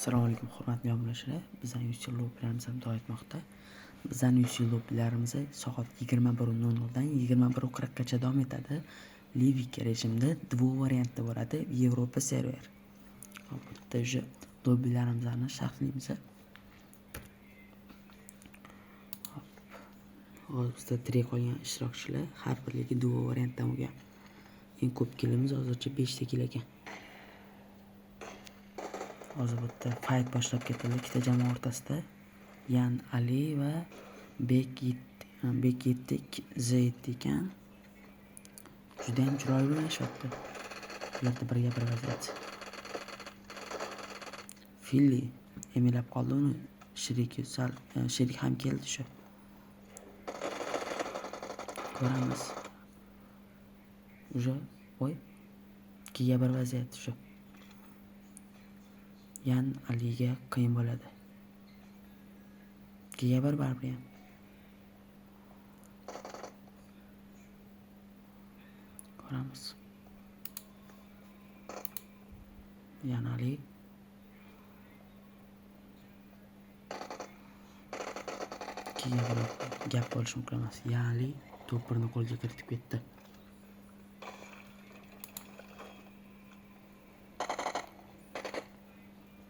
Assalomu alaykum hurmatli obunachilar. Bizning UC lobbilarimiz ham davom etmoqda. Bizning UC lobbilarimiz soat 21:00 dan 21:40 gacha davom etadi. Livik rejimda duo variantda bo'ladi. Yevropa server. Hop, bu yerda уже lobbilarimizni sharhlaymiz. Hop. Hozir bizda tirik qolgan ishtirokchilar har birligi duo variantdan bo'lgan. Eng ko'p kilimiz hozircha 5 ta kil ekan. Hozir bu yerda fight boshlab ketildi ikkita jamoa o'rtasida. Yan Ali va Bek 7 Z 7 ekan. Juda ham chiroyli o'ynashyapti. Bu yerda birga bir vaziyat. Filli emilab qoldi uni. Sheriki sal, sherik ham keldi shu. Ko'ramiz. Уже voy. 2ga 1 vaziyat shu. Yan Aliga qiyin bo'ladi. 2ga 1 baribir ham. Ko'ramiz. Yan Ali 2ga 1 gap bo'lishi mumkin emas. Yan Ali to'p birini qo'lga kiritib ketdi.